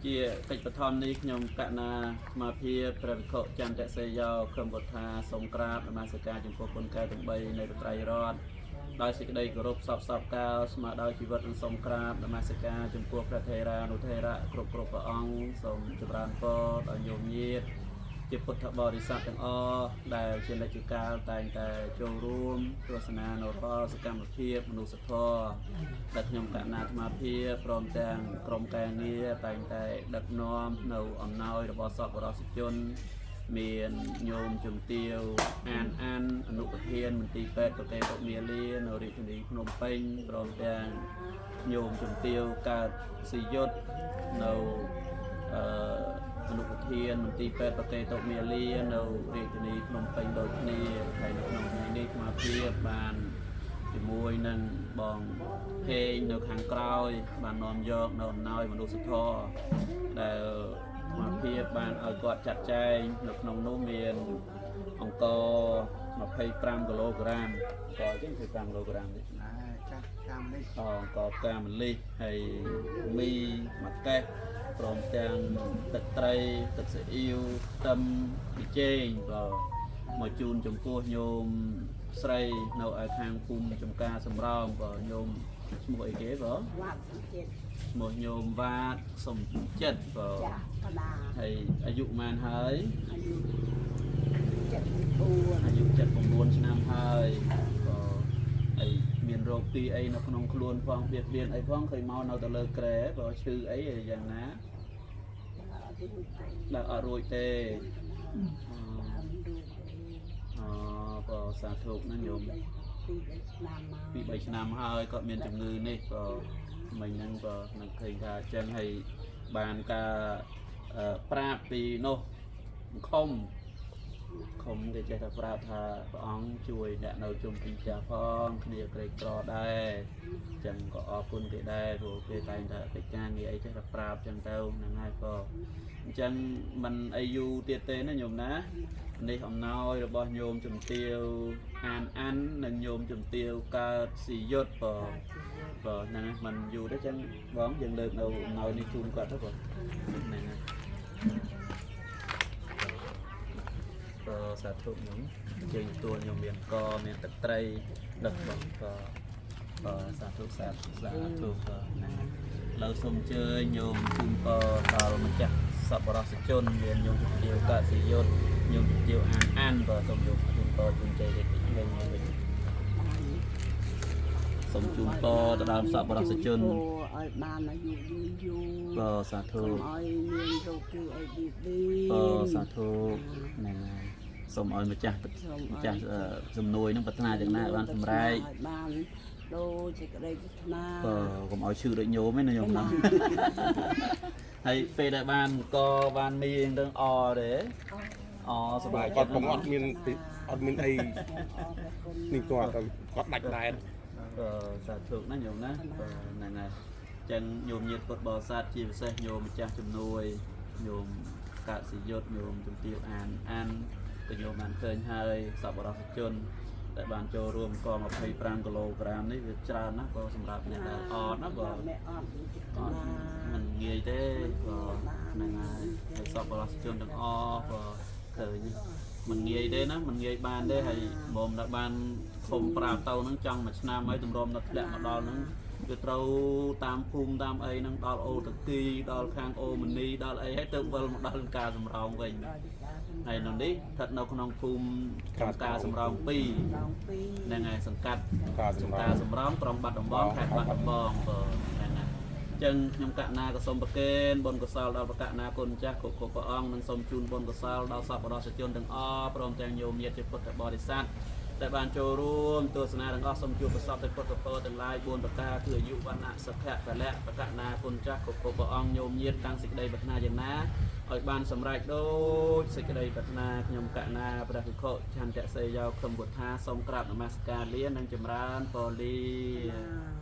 ជាកិច្ចបឋមនេះខ្ញុំកណាស្មាភាពព្រះវិខុចន្ទសេយោខឹមវត្ថាសូមក្រាបនមស្ការចំពោះគុណកែទាំង3នៃបត្រៃរតន៍ដោយសេចក្តីគោរពសពសពកាលស្មើដោយជីវិតនិងសូមក្រាបនមស្ការចំពោះព្រះថេរានុថេរៈគ្រប់គ្រប់ព្រះអង្គសូមចម្រើនពរដល់ញោមញាតិជាពុទ្ធបរិស័ទទាំងអស់ដែលជានិច្ចកាលតែងតែចូលរួមទស្សនានៅរាល់សកម្មភាពមនុស្សធម៌ដែលខ្ញុំកណ្ណាអាត្មាភាពព្រមទាំងក្រុមការងារតែងតែដឹកនាំនៅអំណោយរបស់សប្បុរសជន មានញោមជំទាវអានអានអនុប្រធានមន្ទីរពេទ្យប្រទេសពុមាលានៅរាជធានីភ្នំពេញព្រមទាំងញោមជំទាវកើតស៊ីយុទ្ធនៅអឺអនុប្រធានមន្ទីរពេទ្យប្រទេសតុមាលានៅរាជធានីភ្នំពេញដូចគ្នាហើយនៅក្នុងថ្ងៃនេះអាត្មាភាពបានជាមួយនឹងបងហេងនៅខាងក្រោយ បាននាំយកនៅអំណោយមនុស្សធម៌ដែល អាត្មាភាពបានឲ្យគាត់ចាត់ចែងនៅក្នុងនោះមានអង្ករ25គីឡូក្រាមអង្ករចឹង25គីឡូក្រាមទេ ណាចាស់តាមនេះ អង្ករផ្កាម្លិះហើយមីម្កេះព្រមទាំងទឹកត្រីទឹកស៊ីអ៊ីវខ្ទឹមប៊ីចេងក៏មកជូនចំពោះញោមស្រីនៅឯខាងភូមិចំការសំរោងក៏ញោមឈ្មោះអីគេក៏ វត្តចិត្ត ឈ្មោះញោមវ៉ាតសុំចិត្តក៏ ចាស់កដា ហើយអាយុប៉ុន្មានហើយ អាយុ74 អាយុ79ឆ្នាំហើយក៏ហើយមានរោគទីអីនៅក្នុងខ្លួនផងបៀតបៀនអីផងឃើញមកនៅទៅលើក្រែបើឈឺអីយ៉ាងណា ដល់អត់រួចទេ ដល់អត់រួចទេ អត់រួចទេ អក៏សាធុណាញោម ពី3ឆ្នាំមក ពី3ឆ្នាំហើយគាត់មានជំងឺនេះក៏មិញហ្នឹងក៏នឹងឃើញថាអញ្ចឹងហើយបានការប្រាប់ពីនោះខំ ខំគេចេះតែប្រាប់ថាព្រះអង្គជួយអ្នកនៅជុំវិញផ្ទះផងគ្នាក្រីក្រដែរអញ្ចឹងក៏អរគុណគេដែរព្រោះគេតែងតែកិច្ចការងារអីចេះតែប្រាប់អញ្ចឹងទៅហ្នឹងហើយក៏អញ្ចឹងមិនអីយូរទៀតទេណាញោមណានេះអំណោយរបស់ញោមជំទាវអានអាននិងញោមជំទាវកើតស៊ីយុទ្ធបើបើហ្នឹងហើយមិនយូរទេអញ្ចឹងបងយើងលើកនៅអំណោយនេះជូនគាត់ទៅបងហ្នឹងហើយ ក៏សាធុខ្ញុំជើញទទួលខ្ញុំមានកមានទឹកត្រីដឹកបងក៏ក៏សាធុសាធុសាធុក៏ហ្នឹងហើយឥឡូវសូមអញ្ជើញញោមជូនពរដល់ម្ចាស់សប្បុរសជនមានញោមជំទាវកសិយុទ្ធញោមជំទាវអានអានក៏សូមញោមជូនពរជូនជ័យតិចវិញវិញសូមជូនពរទៅដល់សប្បុរសជន ឲ្យបានអាយុយូរយូរ ក៏សាធុ កុំឲ្យមានរោគីអីបៀតបៀន ក៏សាធុហ្នឹងហើយសូមឲ្យម្ចាស់ម្ចាស់ជំនួយនឹងប្រាថ្នាយ៉ាងណាឲ្យបានសម្រេច ឲ្យបានដូចសេចក្តីប្រាថ្នា ក៏កុំឲ្យឈឺដូចញោមឯណាញោមណាហើយពេលដែលបានកបានមីនឹងអទេអសប្បាយ គាត់បងអត់មានអត់មានអី អរគុណ នេះគាត់គាត់ដាច់ដែរ ក៏សាធុណាញោមណាក៏ហ្នឹងហើយចឹងញោមញាតពុទ្ធបរិស័ទជាពិសេសញោមម្ចាស់ជំនួយញោមកសិយុទ្ធញោមជំទាវអានអានក៏ញោមបានឃើញហើយសប្បុរសជនដែលបានចូលរួមក25គីឡូក្រាមនេះវាច្រើនណាស់ក៏សម្រាប់អ្នកដែលអត់ណាបើ អ្នកអត់ចិត្ត អត់មិនងាយទេក៏ហ្នឹងហើយហើយសពបរោះជនទាំងអស់ក៏ឃើញមិនងាយទេណាមិនងាយបានទេហើយមុំដល់បានខំប្រាប់ទៅហ្នឹងចង់មួយឆ្នាំហើយទម្រាំដល់ធ្លាក់មកដល់ហ្នឹងវាត្រូវតាមភូមិតាមអីហ្នឹងដល់អូតគីដល់ខាងអូមនីដល់អីហើយទៅវិលមកដល់ការសំរោងវិញ ដល់ទីការ ហើយនៅនេះស្ថិតនៅក្នុងភូមិចំការសំរោង2 ដងពីរ ហ្នឹងហើយសង្កាត់ ការ ចំ សម្រាប់ ការសំរោងក្រុងបាត់ដំបងខេត្តបាត់ដំបងបើហ្នឹងហើយអញ្ចឹងខ្ញុំកណាក៏សូមប្រគេនបុណ្យកុសលដល់ប្រកណាគុណម្ចាស់គ្រប់គ្រប់ព្រះអង្គនិងសូមជូនបុណ្យកុសលដល់សប្បុរសជនទាំងអស់ព្រមទាំងញោមញាតិជាពុទ្ធបរិស័ទដែលបានចូលរួមទស្សនាទាំងអស់សូមជួបប្រសពតែពុទ្ធពរទាំងឡាយ4ប្រការគឺអាយុវណ្ណៈសុខៈពលៈប្រកណាគុណចាស់គ្រប់គ្រប់ព្រះអង្គញោមញាតិតាំងសេចក្តីប្រាថ្នាយ៉ាងណាឲ្យបានសម្រេចដូចសេចក្តីប្រាថ្នាខ្ញុំកណាព្រះភិក្ខុឆន្ទៈសេយោខឹមពុទ្ធាសូមក្រាបនមស្ការលានិងចម្រើនពរលា ណា